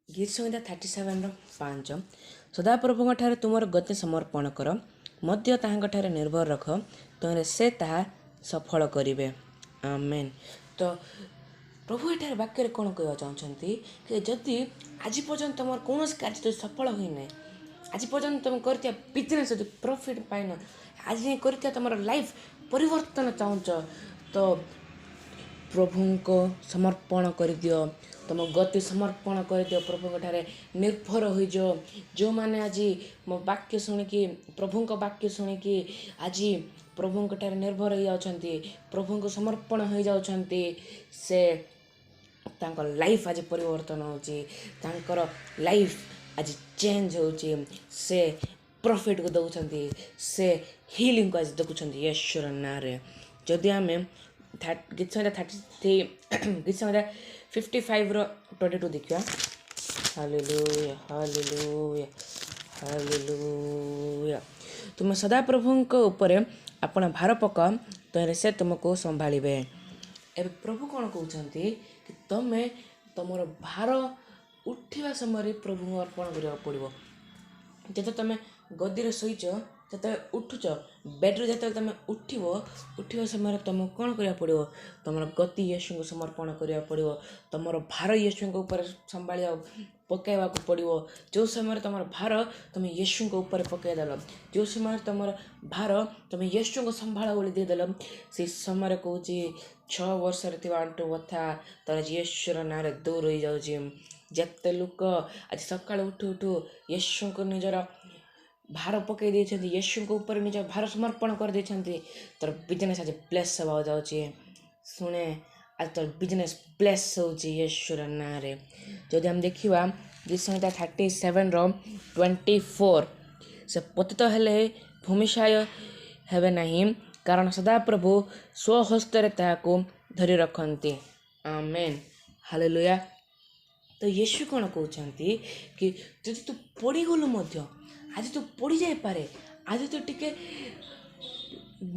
ଗୀତ ସଂହିତା 37ର 5, ସଦାପ୍ରଭୁଙ୍କ ଠାରେ ତୁମର ଗତି ସମର୍ପଣ କର, ମଧ୍ୟ ତାହାଙ୍କ ଠାରେ ନିର୍ଭର ରଖ, ତହିଁରେ ସେ ତାହା ସଫଳ କରିବେ। ଆମେନ୍। ତ ପ୍ରଭୁ ଏଠାରେ ବାକ୍ୟରେ କ'ଣ କହିବାକୁ ଚାହୁଁଛନ୍ତି କି ଯଦି ଆଜି ପର୍ଯ୍ୟନ୍ତ ତୁମର କୌଣସି କାର୍ଯ୍ୟ ଯଦି ସଫଳ ହୋଇନାହିଁ, ଆଜି ପର୍ଯ୍ୟନ୍ତ ତୁମେ କରିଥିବା ବିଜନେସ୍ ଯଦି ପ୍ରଫିଟ୍ ପାଇନ, ଆଜି ଯାଏଁ କରିଥିବା ତୁମର ଲାଇଫ୍ ପରିବର୍ତ୍ତନ ଚାହୁଁଛ, ତ ପ୍ରଭୁଙ୍କ ସମର୍ପଣ କରିଦିଅ, ତୁମ ଗତି ସମର୍ପଣ କରିଦିଅ, ପ୍ରଭୁଙ୍କ ଠାରେ ନିର୍ଭର ହୋଇଯାଅ। ଯେଉଁମାନେ ଆଜି ମୋ ବାକ୍ୟ ଶୁଣିକି, ପ୍ରଭୁଙ୍କ ବାକ୍ୟ ଶୁଣିକି ଆଜି ପ୍ରଭୁଙ୍କ ଠାରେ ନିର୍ଭର ହେଇଯାଉଛନ୍ତି, ପ୍ରଭୁଙ୍କୁ ସମର୍ପଣ ହୋଇଯାଉଛନ୍ତି, ସେ ତାଙ୍କ ଲାଇଫ୍ ଆଜି ପରିବର୍ତ୍ତନ ହେଉଛି, ତାଙ୍କର ଲାଇଫ୍ ଆଜି ଚେଞ୍ଜ ହେଉଛି, ସେ ପ୍ରଫିଟ୍କୁ ଦେଉଛନ୍ତି, ସେ ହିଲିଂକୁ ଆଜି ଦେଖୁଛନ୍ତି ଈଶ୍ୱର ନାଁରେ। ଯଦି ଆମେ ଗୀତ ସଂହିତା 33, ଗୀତ ସଂହିତା 55ର 22 ଦେଖିବା। Hallelujah, hallelujah, hallelujah. ତୁମେ ସଦାପ୍ରଭୁଙ୍କ ଉପରେ ଆପଣ ଭାର ପକାଅ, ତହିଁରେ ସେ ତୁମକୁ ସମ୍ଭାଳିବେ। ଏବେ ପ୍ରଭୁ କ'ଣ କହୁଛନ୍ତି କି ତମେ ତମର ଭାର ଉଠିବା ସମୟରେ ପ୍ରଭୁଙ୍କୁ ଅର୍ପଣ କରିବାକୁ ପଡ଼ିବ। ଯେତେବେଳେ ତମେ ଗଦିରେ ଶୋଇଛ, ଯେତେବେଳେ ଉଠୁଛ ବେଡ଼୍ରୁ, ଯେତେବେଳେ ତମେ ଉଠିବ, ଉଠିବା ସମୟରେ ତମକୁ କ'ଣ କରିବାକୁ ପଡ଼ିବ? ତମର ଗତି ୟେଶୁଙ୍କୁ ସମର୍ପଣ କରିବାକୁ ପଡ଼ିବ। ତମର ଭାର ୟେଶୁଙ୍କ ଉପରେ ସମ୍ଭାଳିବା ପକାଇବାକୁ ପଡ଼ିବ। ଯେଉଁ ସମୟରେ ତମର ଭାର ତମେ ୟେଶୁଙ୍କ ଉପରେ ପକାଇଦେଲ, ଯେଉଁ ସମୟରେ ତମର ଭାର ତମେ ୟେଶୁଙ୍କୁ ସମ୍ଭାଳ ବୋଲି ଦେଇଦେଲ, ସେଇ ସମୟରେ କହୁଛି, 6 ବର୍ଷରେ ଥିବା ଆଣ୍ଠୁ ବଥା ତାର ୟେଶୁର ନାଁରେ ଦୂର ହେଇଯାଉଛି। ଯେତେ ଲୋକ ଆଜି ସକାଳୁ ଉଠୁ ଉଠୁ ୟେଶୁଙ୍କୁ ନିଜର ଭାର ପକାଇ ଦେଇଛନ୍ତି, ୟେଶୁଙ୍କ ଉପରେ ନିଜ ଭାର ସମର୍ପଣ କରିଦେଇଛନ୍ତି, ତୋର ବିଜନେସ୍ ଆଜି ବ୍ଲେସ୍ ହେବାକୁ ଯାଉଛି। ଶୁଣେ, ଆଜି ତୋର ବିଜନେସ୍ ବ୍ଲେସ୍ ହେଉଛି ୟେଶୁର ନାଁରେ। ଯଦି ଆମେ ଦେଖିବା ଗୀତ ସଂହିତା 37ର 24, ସେ ପତିତ ହେଲେ ଭୂମିଶାୟ ହେବେ ନାହିଁ, କାରଣ ସଦାପ୍ରଭୁ ସ୍ୱହସ୍ତରେ ତାହାକୁ ଧରି ରଖନ୍ତି। ଆମେନ୍, ହାଲେଲୁୟା। ତ ୟେଶୁ କ'ଣ କହୁଛନ୍ତି କି ଯଦି ତୁ ପଡ଼ିଗଲୁ ମଧ୍ୟ, ଆଜି ତୁ ପଡ଼ିଯାଇପାରେ, ଆଜି ତୁ ଟିକେ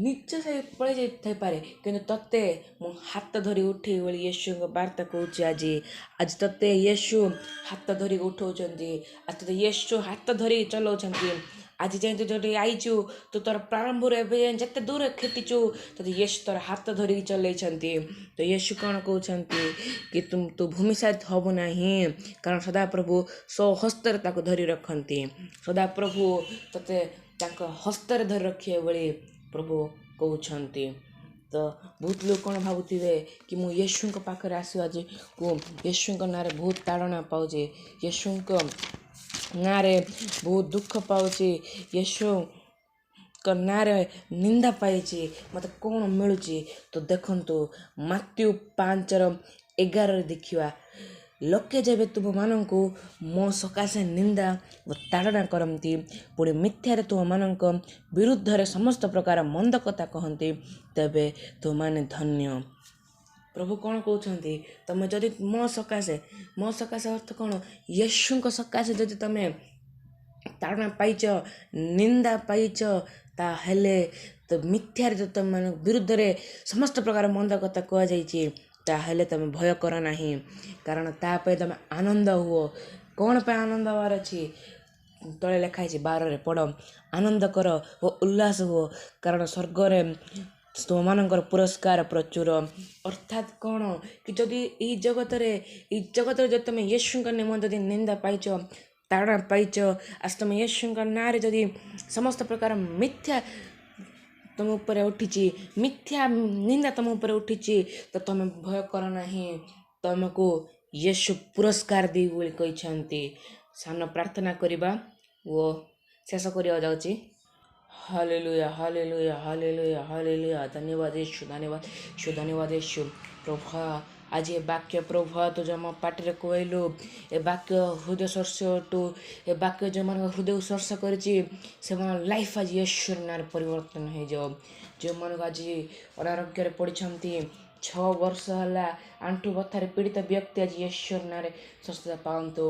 ନିଚ ପଳେଇ ଯାଇଥାଇପାରେ, କିନ୍ତୁ ତତେ ମୁଁ ହାତ ଧରି ଉଠେଇବି ବୋଲି ୟେଶୁଙ୍କ ବାର୍ତ୍ତା କହୁଛି ଆଜି। ଆଜି ତତେ ୟେଶୁ ହାତ ଧରିକି ଉଠଉଛନ୍ତି। ଆଜି ତତେ ୟେଶୁ ହାତ ଧରିକି ଚଲାଉଛନ୍ତି। ଆଜି ଯାଏଁ ତୁ ଯେଉଁଠି ଆଇଛୁ, ତୁ ତୋର ପ୍ରାରମ୍ଭରୁ ଏବେ ଯାଏଁ ଯେତେ ଦୂର ଖେଟିଛୁ, ତୋତେ ୟେଶୁ ତୋର ହାତ ଧରିକି ଚଲେଇଛନ୍ତି। ତ ୟେଶୁ କ'ଣ କହୁଛନ୍ତି କି ତୁ ଭୂମିସାତ ହବୁ ନାହିଁ, କାରଣ ସଦାପ୍ରଭୁ ସ୍ୱହସ୍ତରେ ତାକୁ ଧରି ରଖନ୍ତି। ସଦାପ୍ରଭୁ ତୋତେ ତାଙ୍କ ହସ୍ତରେ ଧରି ରଖିବେ ବୋଲି ପ୍ରଭୁ କହୁଛନ୍ତି। ତ ବହୁତ ଲୋକ କ'ଣ ଭାବୁଥିବେ କି ମୁଁ ୟେଶୁଙ୍କ ପାଖରେ ଆସିବା ଆଜିକୁ ୟେଶୁଙ୍କ ନାଁରେ ବହୁତ ତାଡ଼ନା ପାଉଛି, ୟେଶୁଙ୍କ ନାଁରେ ବହୁତ ଦୁଃଖ ପାଉଛି, ୟେଶୁଙ୍କ ନାଁରେ ନିନ୍ଦା ପାଇଛି, ମୋତେ କ'ଣ ମିଳୁଛି? ତ ଦେଖନ୍ତୁ, ମାତ୍ୟୁ 5ର 11ରେ ଦେଖିବା, ଲୋକେ ଯେବେ ତୁମମାନଙ୍କୁ ମୋ ସକାଶେ ନିନ୍ଦା ଓ ତାଡ଼ନା କରନ୍ତି, ପୁଣି ମିଥ୍ୟାରେ ତୁମମାନଙ୍କ ବିରୁଦ୍ଧରେ ସମସ୍ତ ପ୍ରକାର ମନ୍ଦ କଥା କହନ୍ତି, ତେବେ ତୁମମାନେ ଧନ୍ୟ। ପ୍ରଭୁ କ'ଣ କହୁଛନ୍ତି? ତମେ ଯଦି ମୋ ସକାଶେ, ମୋ ସକାଶେ ଅର୍ଥ କ'ଣ? ୟେଶୁଙ୍କ ସକାଶେ ଯଦି ତମେ ତାଡ଼ନା ପାଇଛ, ନିନ୍ଦା ପାଇଛ, ତାହେଲେ ତ ମିଥ୍ୟାରେ ଯଦି ତୁମମାନଙ୍କ ବିରୁଦ୍ଧରେ ସମସ୍ତ ପ୍ରକାର ମନ୍ଦ କଥା କୁହାଯାଇଛି, ତାହେଲେ ତମେ ଭୟ କର ନାହିଁ, କାରଣ ତା ପାଇଁ ତମେ ଆନନ୍ଦ ହୁଅ। କ'ଣ ପାଇଁ ଆନନ୍ଦ ହେବାର ଅଛି? ତଳେ ଲେଖା ହେଇଛି 12ରେ, ପଢ଼। ଆନନ୍ଦ କର ଓ ଉଲ୍ଲାସ ହୁଅ, କାରଣ ସ୍ୱର୍ଗରେ ତୁମମାନଙ୍କର ପୁରସ୍କାର ପ୍ରଚୁର। ଅର୍ଥାତ୍ କ'ଣ କି ଯଦି ଏଇ ଜଗତରେ ଯଦି ତମେ ୟେଶୁଙ୍କ ନିମନ୍ତେ ଯଦି ନିନ୍ଦା ପାଇଛ, ତାଡ଼ନା ପାଇଛ, ଆଜି ତମେ ୟେଶୁଙ୍କ ନାଁରେ ଯଦି ସମସ୍ତ ପ୍ରକାର ମିଥ୍ୟା ତୁମ ଉପରେ ଉଠିଛି, ମିଥ୍ୟା ନିନ୍ଦା ତୁମ ଉପରେ ଉଠିଛି, ତ ତମେ ଭୟ କର ନାହିଁ, ତମକୁ ୟେଶୁ ପୁରସ୍କାର ଦେବି ବୋଲି କହିଛନ୍ତି। ସାନ ପ୍ରାର୍ଥନା କରିବା ଓ ଶେଷ କରିବାକୁ ଯାଉଛି। Hallelujah, hallelujah, hallelujah, hallelujah. ଧନ୍ୟବାଦ ୟେଶୁ, ଧନ୍ୟବାଦ ୟେଶୁ, ଧନ୍ୟବାଦ ୟେଶୁ। ପ୍ରଭୁ, ଆଜି ଏ ବାକ୍ୟ ପ୍ରଭୁ ତୁ ଯେଉଁ ମୋ ପାଟିରେ କହିଲୁ, ଏ ବାକ୍ୟ ହୃଦୟ ସ୍ପର୍ଶ ଅଟୁ। ଏ ବାକ୍ୟ ଯେଉଁମାନଙ୍କ ହୃଦୟକୁ ସ୍ପର୍ଶ କରିଛି, ସେମାନଙ୍କ ଲାଇଫ୍ ଆଜି ଈଶ୍ୱର ନାଁରେ ପରିବର୍ତ୍ତନ ହେଇଯାଉ। ଯେଉଁମାନଙ୍କୁ ଆଜି ଅନାରୋଗ୍ୟରେ ପଡ଼ିଛନ୍ତି, 6 ବର୍ଷ ହେଲା ଆଣ୍ଠୁ ବଥାରେ ପୀଡ଼ିତ ବ୍ୟକ୍ତି ଆଜି ଈଶ୍ୱର ନାଁରେ ସୁସ୍ଥତା ପାଆନ୍ତୁ।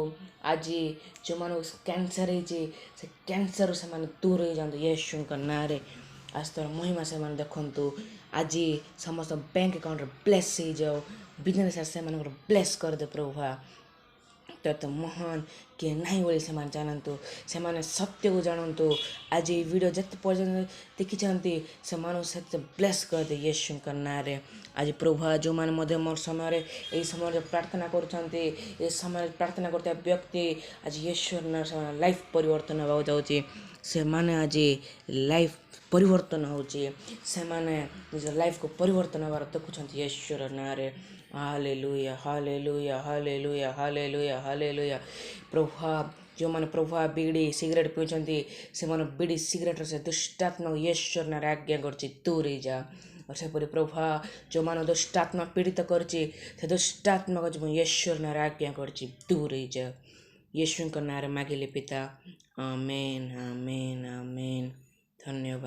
ଆଜି ଯେଉଁମାନଙ୍କୁ କ୍ୟାନ୍ସର ହେଇଛି, ସେ କ୍ୟାନ୍ସରରୁ ସେମାନେ ଦୂର ହେଇଯାଆନ୍ତୁ ୟେଶୁଙ୍କ ନାଁରେ। ଆଜି ତୋର ମହିମା ସେମାନେ ଦେଖନ୍ତୁ। ଆଜି ସମସ୍ତ ବ୍ୟାଙ୍କ ଆକାଉଣ୍ଟରେ ବ୍ଲେସ୍ ହେଇଯାଉ। ବିଜନେସ୍ ଆଜି ସେମାନଙ୍କର ବ୍ଲେସ୍ କରିଦେ ପ୍ରଭୁ। ତ ମହାନ କିଏ ନାହିଁ ବୋଲି ସେମାନେ ଜାଣନ୍ତୁ, ସେମାନେ ସତ୍ୟକୁ ଜାଣନ୍ତୁ। ଆଜି ଏଇ ଭିଡ଼ିଓ ଯେତେ ପର୍ଯ୍ୟନ୍ତ ଦେଖିଛନ୍ତି, ସେମାନଙ୍କୁ ସେତେ ବ୍ଲେସ୍ କରିଦେ ୟେଶୁଙ୍କ ନାଁରେ। ଆଜି ପ୍ରଭୁ, ଯେଉଁମାନେ ମଧ୍ୟ ମୋର ସମୟରେ, ଏଇ ସମୟରେ ପ୍ରାର୍ଥନା କରୁଛନ୍ତି, ଏ ସମୟରେ ପ୍ରାର୍ଥନା କରୁଥିବା ବ୍ୟକ୍ତି ଆଜି ୟେଶୁର ନାଁରେ ସେମାନେ ଲାଇଫ୍ ପରିବର୍ତ୍ତନ ହେବାକୁ ଯାଉଛି। ସେମାନେ ଆଜି ଲାଇଫ୍ ପରିବର୍ତ୍ତନ ହେଉଛି, ସେମାନେ ନିଜ ଲାଇଫ୍କୁ ପରିବର୍ତ୍ତନ ହେବାର ଦେଖୁଛନ୍ତି ୟେଶୁର ନାଁରେ। Hallelujah, hallelujah, hallelujah, hallelujah, hallelujah. ପ୍ରଭୁ, ଯେଉଁମାନେ ପ୍ରଭୁ ବିଡ଼ି ସିଗାରେଟ୍ ପିଉଛନ୍ତି, ସେମାନେ ବିଡ଼ି ସିଗାରେଟ୍ର ସେ ଦୁଷ୍ଟାତ୍ମା ୟେଶୁର ନାଁରେ ଆଜ୍ଞା କରୁଛି, ଦୂରେଇ ଯା। ସେପରି ପ୍ରଭୁ, ଯେଉଁମାନେ ଦୁଷ୍ଟାତ୍ମା ପୀଡ଼ିତ କରିଛି, ସେ ଦୁଷ୍ଟାତ୍ମାକୁ ମୁଁ ୟେଶୁର ନାଁରେ ଆଜ୍ଞା କରୁଛି, ଦୂରେଇ ଯା। ୟେଶୁଙ୍କ ନାଁରେ ମାଗିଲି ପିତା, ଆମେନ୍, ଆମେନ୍, ଆମେନ୍। ଧନ୍ୟବାଦ।